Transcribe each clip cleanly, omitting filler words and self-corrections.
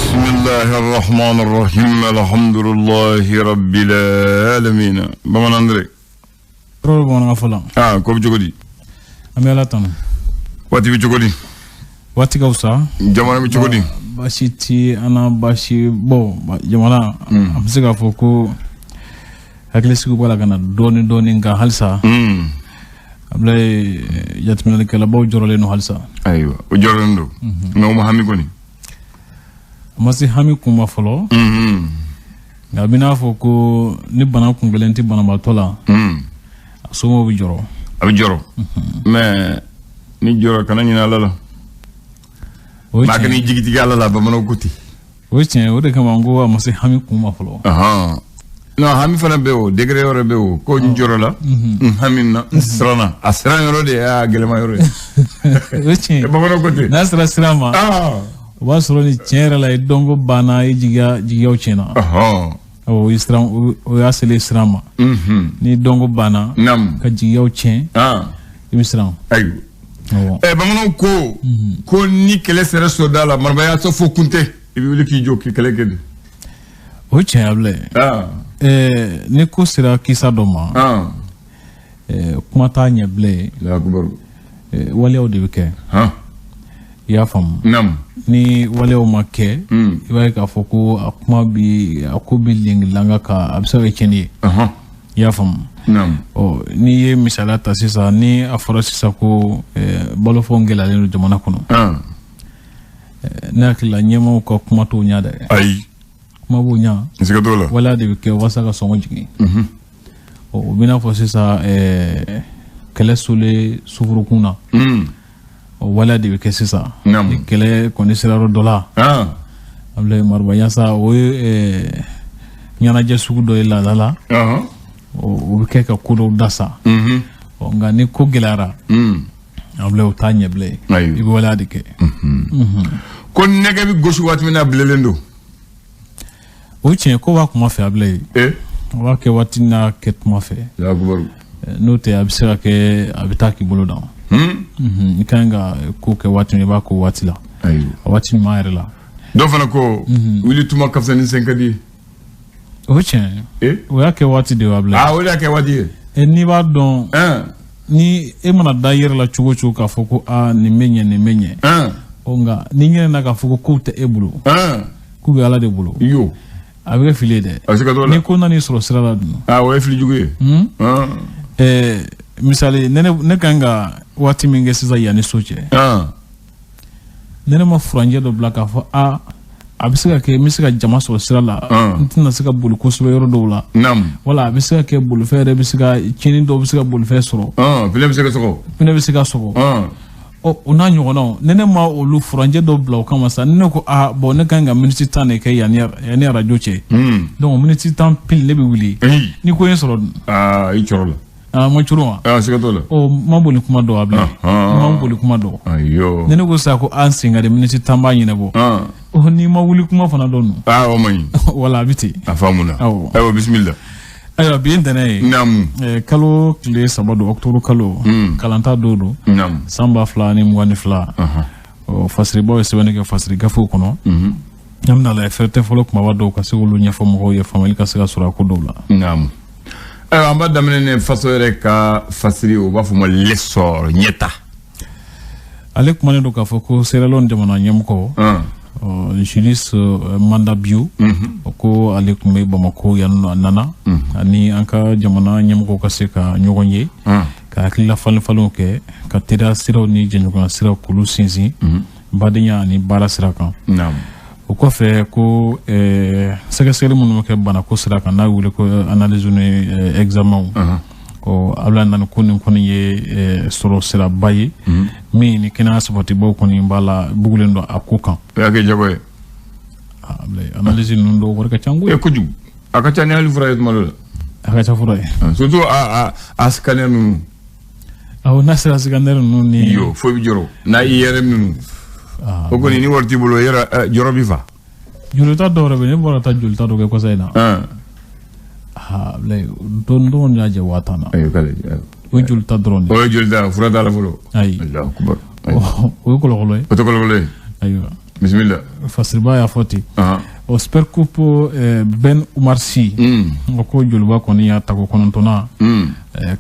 Bismillahi rahmani rahim, alhamdulillahi rabbil alamin. Bamanan Andre. Kɔrɔ bamanankan fɔ la. Ah, ko bɛ cogo di? An bɛ Ala tanu. Waati bɛ cogo di? Waati ka fisa. Jamana bɛ cogo di? Baasi ti an na, baasi bon jamana an bɛ se k'a fɔ ko hakilisigi b'a la ka na dɔɔni dɔɔni, nka halisa Abulaye, jateminɛlikɛlabaw jɔrɔlen don halisa. Ayiwa, o jɔrɔlen don. Nka o ma hami kɔni. A ma se hami kun ma fɔlɔ. Nka a bɛ n'a fɔ ko ni bana kun kelen tɛ banabaatɔ la, a somɔgɔw bɛ jɔrɔ. A bɛ jɔrɔ. Mais ni jɔrɔ, kana ɲinɛ Ala la. O ye Maa tiɲɛ kan'i jigi tigɛ Ala la, bamananw ko ten. O ye tiɲɛ, o de kama n ko a ma se hami kun ma fɔlɔ. Ahan. Non, hami fana bɛ o degré yɔrɔ bɛ o ko n jɔrɔ la, n hami na, n siranna, a siran yɔrɔ de y'a gɛlɛma yɔrɔ ye. O ye tiɲɛ ye. Bamananw ko ten. N'a sera sira ma, o b'a sɔrɔ ni tiɲɛ yɛrɛ la, i dɔnko banna, i jigiyaw tiɲɛna. Awɔ, o ye siran, o y'a selen siran ma. Ni dɔnko banna ka jigiyaw tiɲɛ, i bɛ siran. Ayiwa. Awɔ. Ɛ, bamananw ko ko ni kɛlɛ sera soda la, marabaya tɔ fo kun tɛ, i bɛ wuli k'i jɔ k'i kɛlɛ kɛ de. O ye tiɲɛ ye, Abulaye. Ni ko sera kisa dɔ ma, kuma t'a ɲɛ bilen. Allahu. Waleyaw de bɛ kɛ. I y'a faamu? Naam. Ni waleyaw ma kɛ, i b'a ye k'a fɔ ko a kuma bi, a ko bi lengilanga ka a bɛ se ka kɛ tiɲɛni ye. I y'a faamu? Naam. Ɔ, n'i ye misaliya ta sisan, ni a fɔra sisan ko balofɛnw gɛlɛyalen don jamana kɔnɔ, ne hakili la, ɲɛmaaw ka kuma t'o ɲɛ dɛ. Ayi. Kuma b'o ɲɛ. Siga t'o la. Waleya de bɛ kɛ walasa ka sɔngɔ jigin. Ɔ, o bɛ n'a fɔ sisan kɛlɛ solen sufurukun na, o waleya de bɛ kɛ sisan. Naam. Ni kɛlɛ kɔni sera yɔrɔ dɔ la, Abulaye Mariba, yasa o ye ɲɛnajɛ sugu dɔ ye laada la, o bɛ kɛ ka ko dɔw da sa. Ɔ, nka ni ko gɛlɛyara, Abulaye, o t'a ɲɛ bilen. Ayiwa. I bɛ waleya de kɛ. Ko nɛgɛ bɛ gosi waati min na, a bilenlen don. O ye tiɲɛ, ko b'a kuma fɛ, Abulaye. O b'a kɛ waati n'a kɛ tuma fɛ. Allahu. N'o tɛ, a bɛ se ka kɛ a bɛ taa k'i bolo dan. I ka kan ka ko kɛ waati min, i b'a k'o waati la. Ayiwa. A waati ɲuman yɛrɛ la. Dɔ fana ko wuli tuma ka fisa ni sen ka di ye. O ye tiɲɛ ye. O y'a kɛ waati de ye, Abulaye. Ah, o de y'a kɛ waati ye. N'i b'a dɔn, ni e mana da i yɛrɛ la cogo o cogo k'a fɔ ko aa, nin bɛ ɲɛ, nin bɛ ɲɛ. Ɔ, nka ni ɲinɛna k'a fɔ ko kow tɛ e bolo, k'u bɛ Ala de bolo. Yo. A bɛ kɛ fili ye dɛ. A siga t'o la. Ni ko nan'i sɔrɔ sira la dun? Ah, o ye fili jugu ye. Misali, ne kan ka waati min kɛ sisan yanni so cɛ, ne ma furanjɛ dɔ bila k'a fɔ aa, a bɛ se ka kɛ n bɛ se ka jama sɔrɔ sira la, n tɛna se ka boli kosɛbɛ yɔrɔ dɔw la. Wala a bɛ se ka kɛ bolifɛn yɛrɛ bɛ se ka tiɲɛni dɔw bɛ se ka bolifɛn sɔrɔ. Pneu bɛ se ka sɔgɔ. Pneu bɛ se ka sɔgɔ. Ɔ, o n'a ɲɔgɔnnaw, ne ma olu furanjɛ dɔw bila o kama sa, ni ne ko aa, bɔn, ne kan ka miniti 10 de kɛ yanni arajo cɛ, donc miniti 10 pile ne bɛ wuli. Ni ko ye n sɔrɔ dun? Aa, i cɔrɔ la. Aa, ma coro wa? Aa, siga t'o la. Ɔ, n ma boli kuma dɔn, Abulaye. N ma boli kuma dɔn. Ayo. Ni ne ko sisan ko an sen ka di, miniti 10 b'a ɲɛnabɔ. Ɔ, n'i ma wuli kuma fana dɔn dun? Aa, o man ɲi. Wala, a bɛ ten. A faamuna. Awɔ. Ayiwa, bisimila. Ayiwa, bi ye ntɛnɛn ye. Kalo tile 3 don, octobre kalo. Kalanta don don. San 2022. Ɔ, fasiribaw ye sɛbɛnni kɛ fasiri gafew kɔnɔ. An bɛna lajɛ fɛrɛtɛ fɔlɔ kumaba dɔw ka se k'olu ɲɛfɔ mɔgɔw ye, faamuyali ka se ka sɔrɔ a ko dɔw la. Naamu. Ayiwa, an b'a daminɛ ni faso yɛrɛ ka fasiri, o b'a fɔ ma L'Essor, ɲɛta. Ale kumanen don k'a fɔ ko Sierra Leone jamana ɲɛmɔgɔ, Julius Maada Bio, o ko ale tun bɛ Bamakɔ yan nɔ, a nana ani an ka jamana ɲɛmɔgɔw ka se ka ɲɔgɔn ye, ka hakilila falen falenw kɛ, ka teriya siraw ni jɛɲɔgɔnya siraw k'olu sinsin badenya ani baara sira kan. O kɔfɛ ko sɛgɛsɛgɛli minnu bɛ kɛ banako sira kan, n'a bɛ wele ko analyse ni examen, ɔ, Abulaye, nani ko nin kɔni ye sɔrɔ siraba ye min ni kɛnɛya sabatibaw kɔni b'a la, bugulen don a ko kan. O y'a kɛ jago ye. Abulaye, analyse ninnu dɔw wari ka ca koyi. E, kojugu, a ka ca ni hali fura ye tuma dɔ la. A ka ca fura ye. Surtout a scanner ninnu. Awɔ, n'a sera scanner ninnu ni. Yo, fo i bɛ jɔrɔ n'a IRM ninnu. O kɔni, ni wari t'i bolo yɛrɛ, jɔrɔ b'i fa. Jolita dɔw yɛrɛ bɛ yen, ne bɔra ka taa jolita dɔ kɛ kɔsa in na. Aa, Abulaye, don dɔrɔn de y'a jɛ 50,000 na. Ayiwa, k'ale. O ye jolita dɔrɔn de. O ye jolita, fura t'a la fɔlɔ. Ayi. Allahu akbar. O ye kɔlɔkɔlɔ ye. O tɛ kɔlɔkɔlɔ ye. Ayiwa. Bisimila. Fasiriba y'a fɔ ten. O Super Coupe Ben Oumar Sy. O ko Joliba kɔni y'a tako 9nan.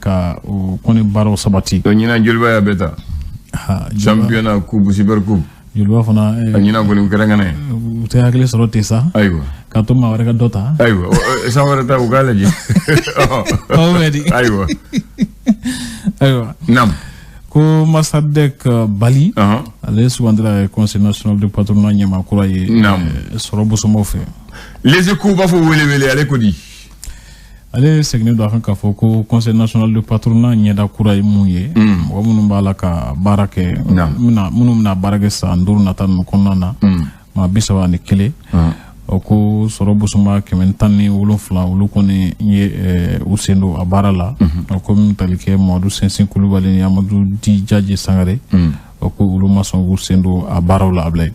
Ka o kɔni baaraw sabati. Donc ɲinan Joliba y'a bɛɛ ta. Championnat, coupe, super coupe. Joliba fana. A ɲinan kɔni u kɛra ŋana ye. U tɛ hakili sɔrɔ ten sa. Ayiwa. K'a to maa wɛrɛ ka dɔ ta. Ayiwa, san wɛrɛ ta u k'a lajɛ. Aw bɛ di. Ayiwa. Ayiwa. Naam. Ko Massadek Bali. Ale sugandira ye Conseil national de patronat ɲɛmaa kura ye. Naam. Sɔrɔ bosomaw fɛ. Les Échos b'a fɔ wele ale ko di. Ale seginnen don a kan k'a fɔ ko Conseil national de patronat ɲɛda kura ye mun ye. Mɔgɔ minnu b'a la ka baara kɛ. Minnu bɛna baara kɛ san 5 nata ninnu kɔnɔna na. Maa 31. O ko sɔrɔ bosoma 117 olu kɔni ye u sen don a baara la. O ko min tali kɛ Mamadu Sinsin Kulubali ni Amadu Di Jaji Sangare. O ko olu ma sɔn k'u sen don a baaraw la Ablaye.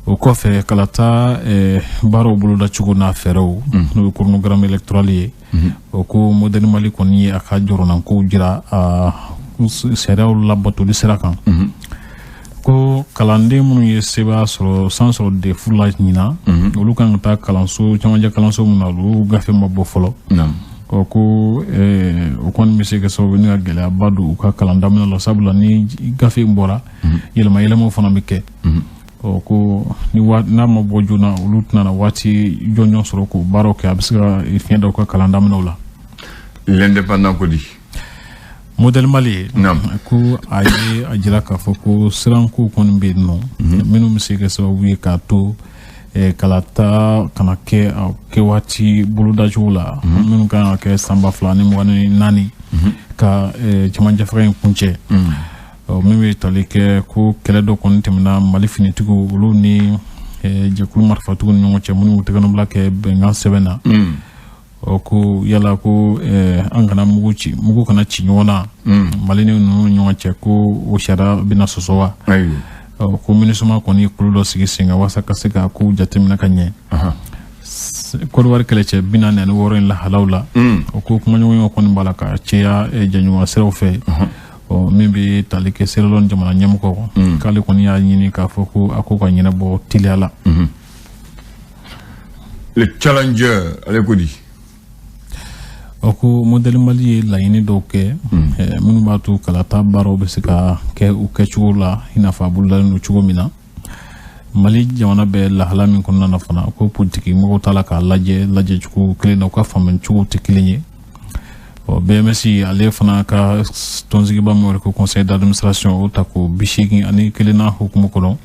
O kɔfɛ kalata baaraw bolodacogo n'a fɛɛrɛw n'o ye chronogramme électoral ye. O ko Modèle Mali kɔni ye a ka jɔrɔnankow jira a sariyaw labatoli sira kan. Ko kalanden minnu ye sebaaya sɔrɔ san sɔrɔ DEF la ɲinan, olu kan ka taa kalanso camancɛ kalanso min na, olu gafe ma bɔ fɔlɔ. Ɔ ko o kɔni bɛ se kɛ sababu ye ni ka gɛlɛyaba don u ka kalan daminɛ la, sabula ni gafe in bɔra yɛlɛma yɛlɛmaw fana bɛ kɛ. Ɔ ko ni n'a ma bɔ joona, olu tɛna na waati jɔnjɔn sɔrɔ k'o baaraw kɛ, a bɛ se ka fiɲɛ da u ka kalan daminɛw la. L'Indépendant ko di. Modèle Mali ko a ye a jira k'a fɔ ko siranko kɔni bɛ yen nɔ minnu bɛ se kɛ sababu ye k'a to kalata kana kɛ a kɛ waati bolodacogo la minnu kan ka kɛ san 2024 ka cɛmancɛ fanga in kuncɛ. Min bɛ tali kɛ ko kɛlɛ dɔ kɔni tɛmɛna Mali finitigiw olu ni jɛkulu marifatigiw ni ɲɔgɔn cɛ minnu y'u tɛgɛnɔbila kɛ bɛnkan sɛbɛn na. O ko yala ko an kana mugu ci, mugu kana ci ɲɔgɔn na Mali ni ninnu ɲɔgɔn cɛ, ko o sariya bɛna sɔsɔ wa? Ko MINUSMA kɔni ye kulu dɔ sigi sen kan walasa ka se ka kow jateminɛ ka ɲɛ. Kɔdiwari kɛlɛcɛ 46 in lahalaw la, o ko kumaɲɔgɔnya kɔni b'a la ka caya jɛɲɔgɔnya siraw fɛ. Min bɛ tali kɛ Sierra Leone jamana ɲɛmɔgɔ k'ale kɔni y'a ɲini k'a fɔ ko a ko ka ɲɛnabɔ teliya la. Le Challenger ale ko di. O ko Modèle Mali ye laɲini dɔw kɛ minnu b'a to kalata baaraw bɛ se ka kɛ u kɛcogo la i n'a fɔ a bolodalen don cogo min na. Mali jamana bɛ lahala min kɔnɔna na fana, ko politiki mɔgɔw t'a la k'a lajɛ lajɛcogo kelen na, u ka faamuyacogo tɛ kelen ye. Ɔ BMS ale fana ka tɔnsigiba min wele ko conseil d'administration o ta ko 81nan hukumu kɔnɔ.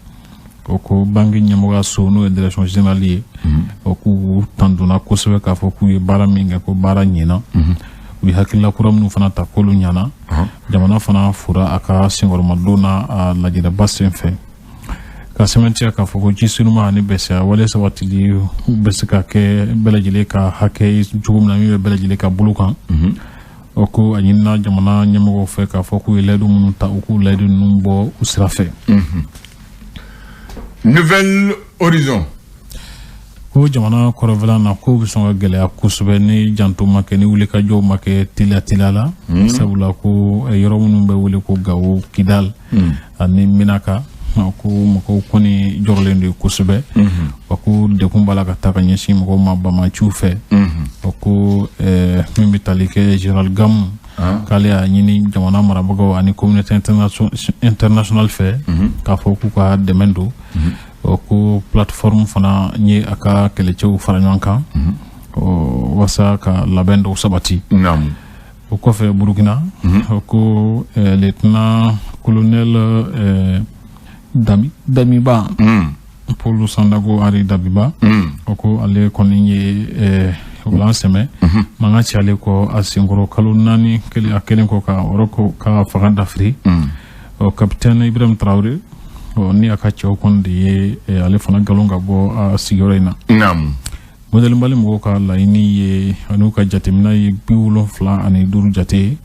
O ko banki ɲɛmɔgɔyaso n'o ye direction générale ye, o k'u tandonna kosɛbɛ k'a fɔ k'u ye baara min kɛ ko baara ɲɛna. U ye hakilila kura minnu fana ta k'olu ɲɛna. Jamana fana fora a ka senkɔrɔmadon n'a a lajɛrɛba sen fɛ. Ka sɛmɛntiya k'a fɔ ko ji senuma ani bɛsɛya wale sabatili bɛ se ka kɛ bɛɛ lajɛlen ka hakɛ ye cogo min na min bɛ bɛɛ lajɛlen ka bolo kan. O ko a ɲinina jamana ɲɛmɔgɔw fɛ k'a fɔ k'u ye layidu minnu ta, u k'u layidu ninnu bɔ u sira fɛ. Nouvel Horizon. Ko jamana kɔrɔfɛla na ko bɛ sɔn ka gɛlɛya kosɛbɛ ni janto ma kɛ, ni wulikajɔw ma kɛ teliya teliya la. Sabula ko yɔrɔ minnu bɛ wele ko Gawo, Kidal ani Minaka, ko mɔgɔw kɔni jɔrɔlen don kosɛbɛ. Wa ko degun b'a la ka taa ka ɲɛsin mɔgɔw ma bamaciw fɛ. O ko min bɛ tali kɛ Général Gamu, k'ale y'a ɲini jamana marabagaw ani communauté internationale fɛ k'a fɔ k'u ka dɛmɛ don. O ko plateforme fana ye a ka kɛlɛcɛw fara ɲɔgɔn kan walasa ka labɛn dɔw sabati. O kɔfɛ Burukina, o ko lieutenant colonel Damiba, Paul Sandago Ari Damiba, o ko ale kɔni ye wulan sɛmɛ mankan cayalen kɔ a senkɔrɔ kalo 4 a kɛlen kɔ ka yɔrɔ ka fanga dafiri. Ɔ capitaine Ibrahim Traoré ni a ka cɛw kɔni de ye ale fana nkalon ka bɔ a sigiyɔrɔ in na. Modèle Mali mɔgɔw ka laɲini ye an'u ka jateminɛ ye 75 jate ye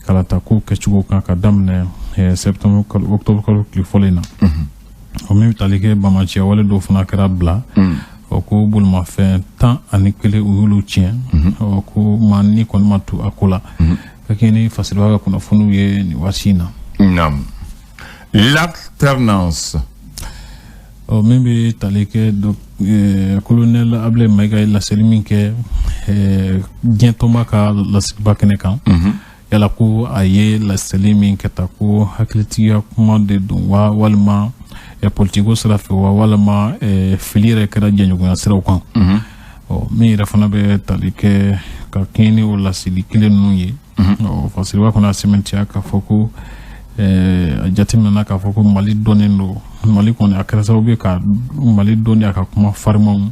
kalata ko kɛcogo kan ka daminɛ septembre kalo octobre kalo tile fɔlɔ in na. O min bɛ tali kɛ bamaciya wale dɔw fana kɛra bila. O ko bolimafɛn 11 u y'olu tiɲɛ. O ko maa ni kɔni ma to a ko la. Ka kɛɲɛ ni Fasiriba ka kunnafoniw ye nin waati in na. Naam. L'alternance. Ɔ min bɛ tali kɛ colonel Ablaye Mayiga ye laseli min kɛ diɲɛ tɔnba ka lasigiba kɛnɛ kan. Yala ko a ye laseli min kɛ ta ko hakilitigiya kuma de don wa walima politiko sira fɛ wa walima fili yɛrɛ kɛra jɛɲɔgɔnya siraw kan. Ɔ min yɛrɛ fana bɛ tali kɛ ka kɛɲɛ ni o laseli kelen ninnu ye. Ɔ fasiriba kɔnɔ a sɛmɛntiya k'a fɔ ko a jateminɛna k'a fɔ ko Mali dɔnnen don, Mali kɔni a kɛra sababu ye ka Mali dɔn a ka kuma farimanw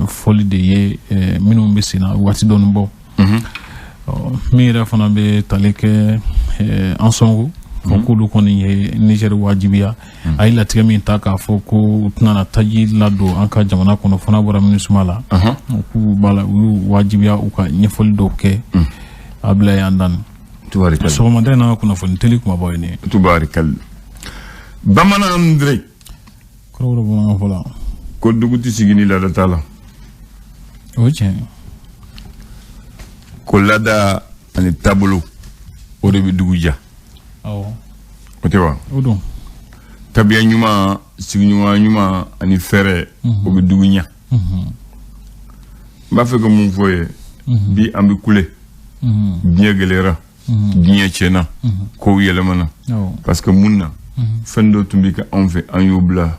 fɔli de ye minnu bɛ sen na waati dɔɔni bɔ. Min yɛrɛ fana bɛ tali kɛ Ansongo k'olu kɔni ye Niger wajibiya a ye latigɛ min ta k'a fɔ ko u tɛna na taji ladon an ka jamana kɔnɔ fo n'a bɔra MINUSMA la. K'u b'a la u y'u wajibiya u ka ɲɛfɔli dɔw kɛ Ablaye Andani. Sɔgɔmada in na kunnafoni teli kumabaw ye nin ye. Tubaarikali. Bamanan Andre. Kɔrɔbɔrɔ bamanankan fɔ la. Ko dugu tɛ sigi ni laada t'a la. O ye tiɲɛ ye. Ko laada ani taabolo o de bɛ dugu diya. Awɔ. O tɛ wa? O don. Tabiya ɲuman, sigiɲɔgɔnya ɲuman ani fɛɛrɛ o bɛ dugu ɲɛ. N b'a fɛ ka mun fɔ ye. Bi an bɛ kule. Diɲɛ gɛlɛyara. Diɲɛ tiɲɛna. Kow yɛlɛmana. Parce que mun na fɛn dɔ tun bɛ kɛ anw fɛ an y'o bila.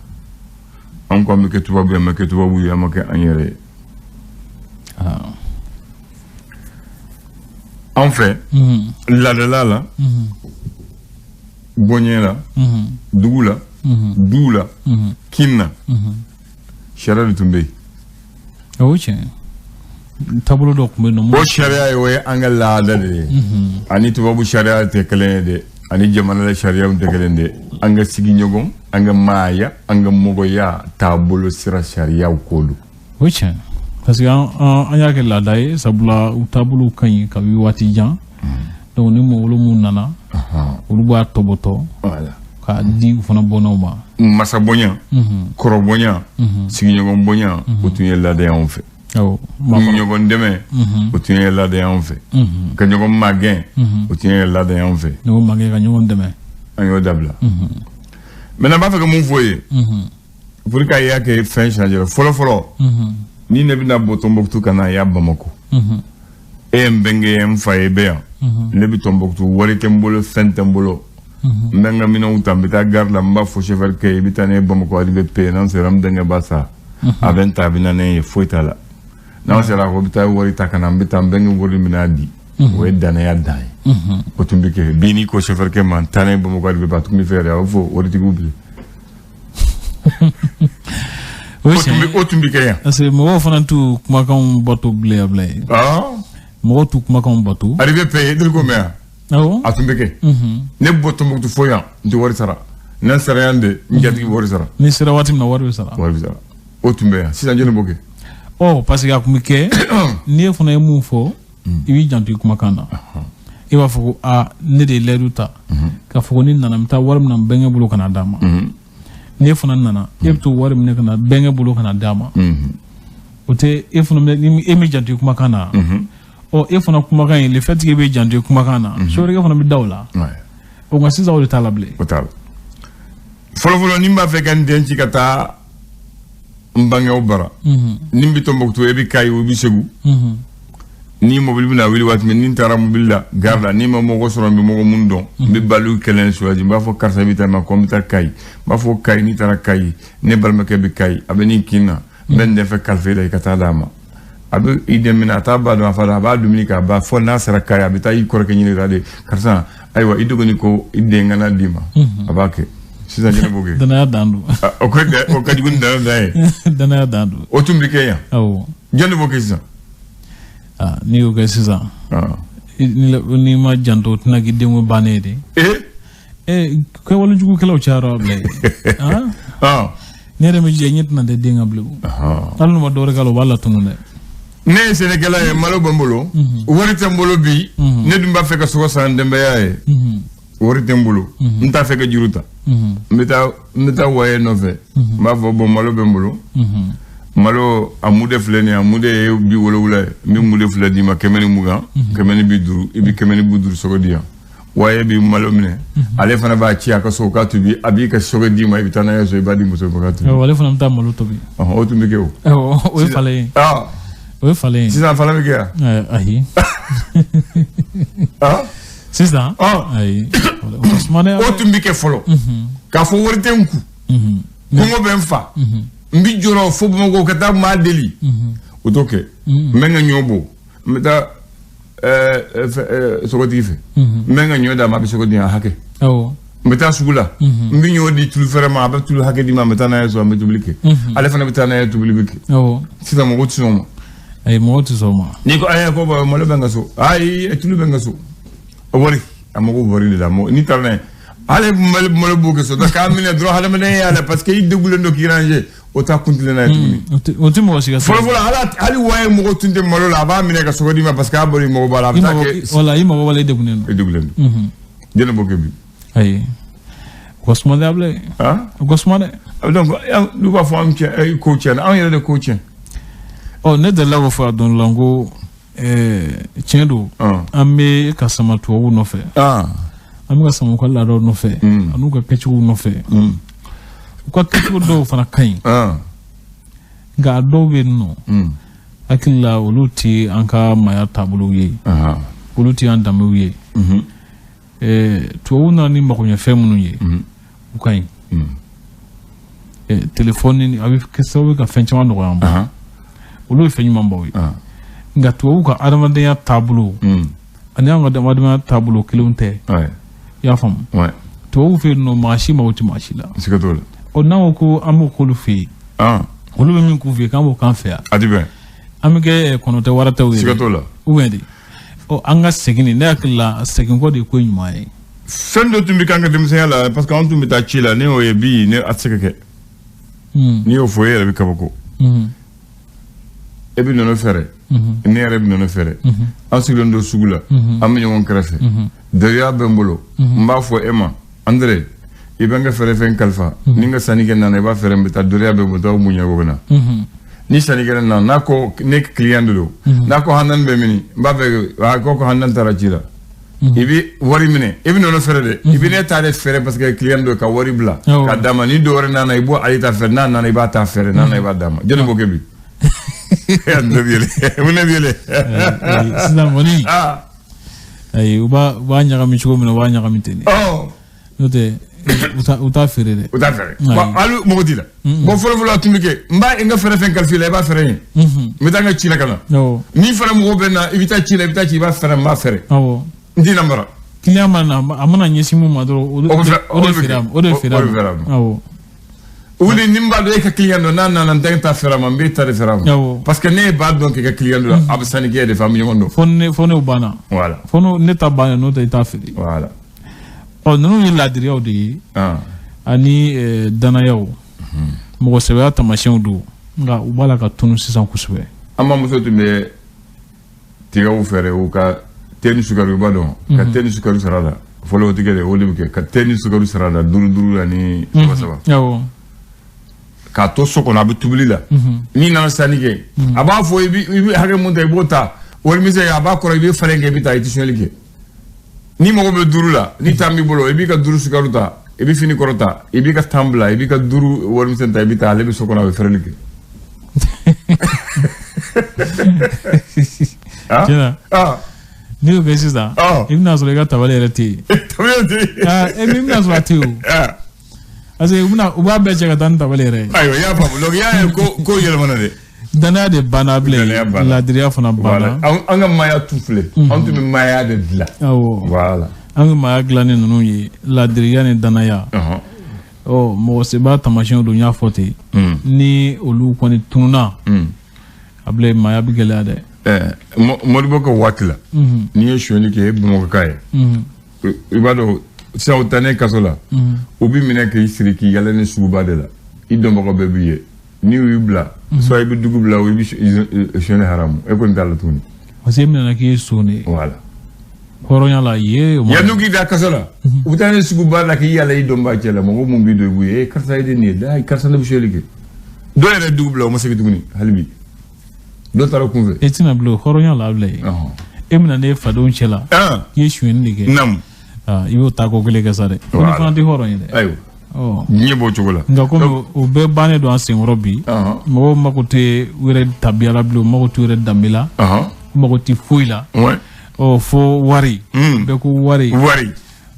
An ko an bɛ kɛ tubabu ye, an ma kɛ tubabu ye, an ma kɛ an yɛrɛ ye. Anw fɛ laadala la, bɔɲɛ la, dugu la, duw la, kin na, sariya de tun bɛ yen. O ye tiɲɛ ye. Taabolo dɔ tun bɛ yen nɔ. O sariya ye o ye an ka laada de ye. Ani tubabu sariya tɛ kelen ye dɛ, ani jamana la sariyaw tɛ kelen dɛ. An ka sigiɲɔgɔn, an ka maaya, an ka mɔgɔya taabolo sira sariyaw ko don. O ye tiɲɛ ye. Parce que an y'a kɛ laada ye, sabula u taabolow ka ɲi kabi waati jan. Donc ni mɔgɔ minnu nana, olu b'a tɔbɔtɔ k'a di u fana bɔnnaw ma. Masa bonya, kɔrɔ bonya, sigiɲɔgɔn bonya, o tun ye laada ye anw fɛ. Ɲɔgɔn dɛmɛ, o tun ye laada ye anw fɛ. Ka ɲɔgɔn magɛn, o tun ye laada ye anw fɛ. Ɲɔgɔn magɛn ka ɲɔgɔn dɛmɛ. An y'o dabila. Maintenant n b'a fɛ ka mun fɔ ye. Pour que a y'a kɛ fɛn changer fɔlɔ fɔlɔ. Ni ne bɛna bɔ Tombouctou ka na ya Bamako. E ye n bɛnkɛ ye, n fa ye bɛ yan. Ne bɛ Tombouctou, wari tɛ n bolo, fɛn tɛ n bolo. N bɛ n ka minɛnw ta, n bɛ taa gare la, n b'a fɔ chauffeur kɛ i bɛ taa ne ye Bamako arrivé paye, n'an sera n denkɛ b'a sa. A bɛ n ta, a bɛ na ne ye, foyi t'a la. N'an sera ko bɛ taa wari ta ka na, n bɛ taa n bɛnkɛ wari minɛ a di. O ye danaya dan ye. O tun bɛ kɛ bi n'i ko chauffeur kɛ ma taa ne ye Bamako arrivé paye, a tun bɛ fɛ yɛrɛ, a b'a fɔ waritigiw bilen. O tun bɛ kɛ yan. Parce que mɔgɔw fana t'u kumakanw bato bilen Ablaye. Mɔgɔw t'u kumakanw bato. Arrivé paye, deli ko mɛn yan. Awɔ. A tun bɛ kɛ. Ne bɔ Tombouctou fo yan, n tɛ wari sara. N'an sera yan de, n jatigi bɛ wari sara. N'i sera waati min na, wari bɛ sara. Wari bɛ sara. O tun bɛ yan. Sisan jɔnni b'o kɛ? Ɔ parce que a tun bɛ kɛ, n'i fana ye mun fɔ, i b'i janto i kumakan na. I b'a fɔ ko aa ne de ye layidu ta. K'a fɔ ko ni nana n bɛ taa wari minɛ n bɛnkɛ bolo ka na d'a ma. N'e fana nana, e bɛ t'o wari minɛ ka na bɛnkɛ bolo ka na d'a ma. O tɛ e fana e m'i janto i kumakan na. Ɔ e fana kumakan in le fait que e bɛ janto i kumakan na, chauffeur fana bɛ da o la. O nka sisan o de t'a la bilen. O t'a la. Fɔlɔ fɔlɔ ni n b'a fɛ ka n den ci ka taa n bangew bara. Ni n bɛ Tombouctou, e bɛ Kayi, o bɛ Segu. Ni mobili bɛna wuli waati min, ni n taara mobili la gare la, ni ma mɔgɔ sɔrɔ n bɛ mɔgɔ mun dɔn, n bɛ balu kelen choisi, n b'a fɔ karisa bɛ taa ma ko n bɛ taa Kayi, n b'a fɔ Kayi, n'i taara Kayi, ne balimakɛ bɛ Kayi, a bɛ nin kin na, n bɛ n den fɛ kalifa i la i ka taa d'a ma. A bɛ i den minɛ, a t'a ba dɔn a fa dɔn, a b'a dumuni k'a ban fo n'a sera Kayi, a bɛ taa i kɔrɔkɛ ɲini de, karisa ayiwa i dɔgɔnin ko i den kana d'i ma, a b'a kɛ. Sisan jɛnɛ b'o kɛ. Danaya dan don. O ka jugu ni danaya dan ye. Danaya dan don. O tun bɛ kɛ yan. Awɔ. Jɔn de b'o kɛ sisan? N'i y'o kɛ sisan, n'i ma janto o tɛna k'i denko bannen ye de. Kɛwalejugukɛlaw cayara bilen. Ne yɛrɛ bɛ jɛ ɲɛ tɛna tɛ den kan bilen. Hali n'u ma dɔwɛrɛ k'a la, u b'a latunu dɛ. Ne ye sɛnɛkɛla ye, malo bɛ n bolo, wari tɛ n bolo bi, ne dun b'a fɛ ka sogo san denbaya ye. Wari tɛ n bolo, n t'a fɛ ka juru ta. N bɛ taa waye nɔfɛ, n b'a fɔ bon malo bɛ n bolo. Malo a mude filɛ nin ye, a mude ye 70 ye, n bɛ mude filɛ d'i ma 120, 150, i bɛ 150 sogo di yan. Wa e b'i malo minɛ, ale fana b'a ci a ka so k'a tobi, a b'i ka sɔgɔ d'i ma, i bɛ taa n'a ye so, i b'a di muso ma k'a tobi. Awɔ, ale fana bɛ taa malo tobi. O tun bɛ kɛ o. Awɔ, o ye falen ye. O ye falen ye. Sisan falen bɛ kɛ yan? Ayi. Sisan? Ayi. O tun bɛ kɛ fɔlɔ. K'a fɔ wari tɛ n kun. Kɔngɔ bɛ n fa. N bɛ jɔrɔ fo Bamakɔ ka taa maa deli. O t'o kɛ. N bɛ n ka ɲɔ bɔ. N bɛ taa sɔgɔtigi fɛ. N bɛ n ka ɲɔ d'a ma, a bɛ sɔgɔ di yan hakɛ. N bɛ taa sugu la. N bɛ ɲɔ di tulu fɛrɛ ma, a bɛ tulu hakɛ di ma, n bɛ taa n'a ye so, an bɛ tobili kɛ. Ale fana bɛ taa n'a ye, tobili bɛ kɛ. Sisan mɔgɔw tɛ sɔn o ma. Ayi, mɔgɔw tɛ sɔn o ma. N'i ko ayi, ko malo bɛ n ka so, ayi, tulu bɛ n ka so. Wari, a mago bɛ wari de la. N'i taara n'a ye, ale malo b'o kɛ so, k'a minɛ dɔrɔn hadamadenya y'a la, parce que i degulen don k'i ranger. O t'a kuntilenna ye tuguni. O tɛ mɔgɔ si ka fɔlɔ fɔlɔ, hali waye mɔgɔ tun tɛ malo la, a b'a minɛ ka sɔgɔ d'i ma parce que a bɔra i mago b'a la, a bɛ taa kɛ. Wala i mago b'a la, i degunnen don. I degunnen don. Jɛnɛ b'o kɛ bi. Ayi. O ka suma dɛ, Abulaye. O ka suma dɛ. Donc n'u b'a fɔ an tiɲɛ, ko tiɲɛna, anw yɛrɛ de ko tiɲɛ. Ɔ, ne delila k'o fɔ a don la, n ko tiɲɛ don, an bɛ ka sama tubabuw nɔfɛ. An bɛ ka sama u ka laadaw nɔfɛ, an'u ka kɛcogow nɔfɛ. U ka kɛcogo dɔw fana ka ɲi, nka a dɔw bɛ yen nɔ, hakili la olu ti an ka maaya taabolow ye, olu ti an danbew ye. Tubabuw nana ni magoɲɛfɛn minnu ye, u ka ɲi. Telefɔni a bɛ kɛ sababu ye ka fɛn caman nɔgɔya an bolo, olu ye fɛn ɲumanbaw ye. Nka tubabuw ka adamadenya taabolo ani an ka adamadenya taabolo kelenw tɛ. I y'a faamu? Tubabuw fɛ yen nɔ, maa si mago tɛ maa si la. Siga t'o la. Ɔ, n'an ko an b'o k'olu fɛ yen, olu bɛ min k'u fɛ yen, k'an b'o k'an fɛ yan. A ti bɛn. An bɛ kɛ kɔnɔ tɛ wara tɛw ye. Siga t'o la. Ou bien de, ɔ, an ka segin nin, ne hakili la segin kɔ de ye ko ɲuman ye. Fɛn dɔ tun bɛ k'an ka denmisɛnya la, parce que an tun bɛ taa ci la, ne y'o ye bi, ne a tɛ se ka kɛ. N'i y'o fɔ, e yɛrɛ bɛ kabako. E bɛ nɔnɔ fɛrɛ, ne yɛrɛ bɛ nɔnɔ fɛrɛ. An sigilen don sugu la, an bɛ ɲɔgɔn kɛrɛfɛ. Dariya bɛ n bolo, n b'a fɔ e ma, André, i bɛ n ka fɛrɛfɛn kalifa, ni n ka sannikɛ nana, i b'a fɛrɛ, n bɛ taa doriya bɛ bɔ, taa mun ɲɛbɔ bɛ na. Ni sannikɛ nana, n'a ko ne client de don, n'a ko handan bɛ mini, n b'a fɛ, a ko handan taara ci la. I bɛ wari minɛ, i bɛ nɔnɔ fɛrɛ dɛ, i bɛ ne ta de fɛrɛ parce que client don, ka wari bila ka d'a ma. Ni dɔ wɛrɛ nana, i b'o ale ta fɛrɛ, n'a nana i b'a ta fɛrɛ, n'a nana i b'a d'a ma. Jɔnni b'o kɛ bi? Ne bɛ yɛlɛ, ne bɛ yɛlɛ. Sisan kɔni, ayi, u b'a ɲagami cogo min na, u b'a ɲagami ten de. N'o tɛ, u t'a feere dɛ. U t'a feere. Bon, hali mɔgɔ t'i la. Bon, fɔlɔ fɔlɔ a tun bɛ kɛ, n b'a n ka fɛrɛ fɛn kalifa i la, i b'a fɛrɛ ye. N bɛ taa n ka ci la ka na. Ni fana mɔgɔw bɛ na, i bɛ taa ci la, i bɛ taa ci, i b'a fɛrɛ, n b'a fɛrɛ. N t'i namara. Client mana na, a mana ɲɛsin mun ma dɔrɔn, o de feere a ma. O de feere a ma. Awɔ. Wuli ni n b'a dɔn e ka client don, n'a nana n tɛ ta fɛrɛ a ma, n b'e ta de fɛrɛ a ma. Parce que ne b'a dɔn k'i ka client don, a bɛ sanni kɛ de fɛ, an bɛ ɲɔgɔn dɔn. Fo ne banna. Voilà. Fo ne ta banna, n'o tɛ i t'a feere. Voilà. Ɔ, ninnu ye laadiriyaw de ye, ani danayaw, mɔgɔ sɛbɛya taamasiyɛnw don, nka u b'a la ka tunu sisan kosɛbɛ. An bamuso tun bɛ tigaw fɛrɛ, u ka te ni sukaro, i b'a dɔn, ka te ni sukaro sara la. Fɔlɔ o tigɛ de, o de bɛ kɛ ka te ni sukaro sara la, 5 5 ani 3 3. K'a to so kɔnɔ, a bɛ tobili la. N'i nana sanni kɛ, a b'a fɔ i bɛ hakɛ mun ta, i b'o ta. Warimisɛn a b'a kɔrɔ, i bɛ falen kɛ, i bɛ taa, i tɛ sonyali kɛ. Ni mago bɛ 5 la, ni tan b'i bolo, i b'i ka 5 sukaro ta, i bɛ fini kɔrɔ ta, i b'i ka tan bila, i b'i ka 5 warimisɛn ta, i bɛ taa, ale bɛ so kɔnɔ, a bɛ fɛrɛli kɛ. Tiɲɛna. N'i y'o kɛ sisan, i bɛna sɔrɔ i ka tabali yɛrɛ tɛ yen. Tabali tɛ yen. E min bɛna sɔrɔ a tɛ yen o. Parce que u b'a bɛɛ cɛ ka taa ni tabali yɛrɛ ye. Ayiwa, i y'a faamu. Donc i y'a ye ko yɛlɛmana dɛ. Danaya de banna bilen, laadiriya fana banna. An ka maaya tu filɛ, an tun bɛ maaya de dilan. Awɔ. Voilà. An ka maaya dilanni ninnu ye laadiriya ni danaya. Ɔ, mɔgɔ seba taamasiyɛnw don, n y'a fɔ ten. Ni olu kɔni tununna, a bilen maaya bɛ gɛlɛya dɛ. Modibo ka waati la, n'i ye sonyali kɛ, e Bamakɔka ye, i b'a dɔn sisan u taa ne kaso la, u b'i minɛ k'i siri k'i yɛlɛ ni suguba de la, i dɔnbagaw bɛɛ b'i ye. N'i y'u bila, soit i bɛ dugu bila, i bɛ sonyali haramu, e kɔni t'a la tuguni. Parce que e minɛna k'i ye son de ye. Voilà. Hɔrɔnya la ye. Yanni k'i da kaso la, u bɛ taa ni suguba la k'i yɛlɛ i dɔnbaa cɛ la, mɔgɔ mun b'i dɔn i b'u ye, karisa e de nin ye, karisa ne bɛ sonyali kɛ. Dɔw yɛrɛ dugu bila, u ma segin tuguni hali bi. Dɔ taara kunfɛ. E tɛna bila hɔrɔnya la bilen. E bɛna ne fadenw cɛ la. K'i ye sonyali de kɛ. Naamu. I b'o taa ko kelen kɛ sa dɛ. Ko ne fana tɛ hɔrɔn ye dɛ. Ayiwa. Diɲɛ b'o cogo la. Nka komi o bɛɛ bannen don an senkɔrɔ bi, mɔgɔw mako tɛ u yɛrɛ tabiya la bilen, u mako t'u yɛrɛ danbe la, u mako tɛ foyi la. Ɔ, fo wari. Bɛɛ ko wari. Wari.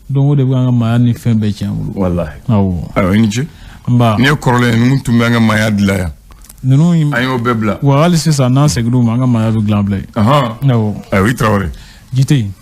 Donc o de bɛ an ka maaya ni fɛn bɛɛ tiɲɛ an bolo. Walahi. Awɔ. Ayiwa, i ni ce. Nba. N'i ye kɔrɔlen ninnu tun bɛ an ka maaya dilan yan. Ninnu. An y'o bɛɛ bila. Wa hali sisan n'an seginn'u ma, an ka maaya bɛ dilan bilen. Awɔ. Ayiwa, i Tarawele. Ji tɛ yen.